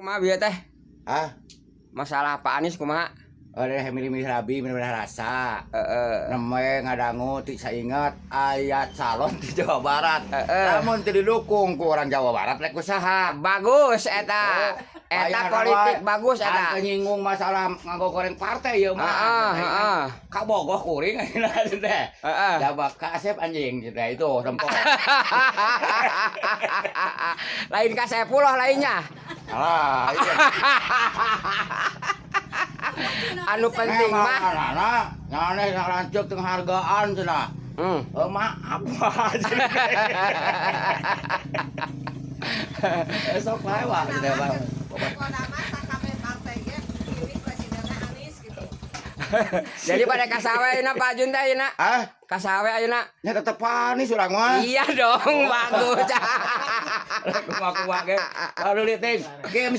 Kumaha bieu teh? Ah, Masalah Pak Anies kumaha? Ada milih-milih rabi, milih rasa. Heeh. Nembe ngadangu ti sainget aya calon di Jawa Barat. Heeh. Lamun teu didukung ku orang Jawa Barat, rek usaha. Bagus eta. Eta politik bagus eta. Teu nyinggung masalah nganggo goreng partai ieu mah. Heeh, heeh. Kabogoh kuring ayeuna teh. Heeh. Jabak ka Asep anjing gitu itu tempo. Lain ka Saepullah lainnya. Alah, iya. Anu penting mah. Nah, nyane lanceuk penghargaan cenah. Oh, maaf. Esok wae wah gitu ya, Bang. Pokokna mah sakabeh partai ge pilih presidenna Anies gitu. Jadi pada kasawe ayeuna Pak Jun teh ayeuna? Ah, Kasawe ayeuna? Nya tetep Anies urang mah. Iya dong, bagus. Kumaha-kumaha ge. Lalu lieutik game.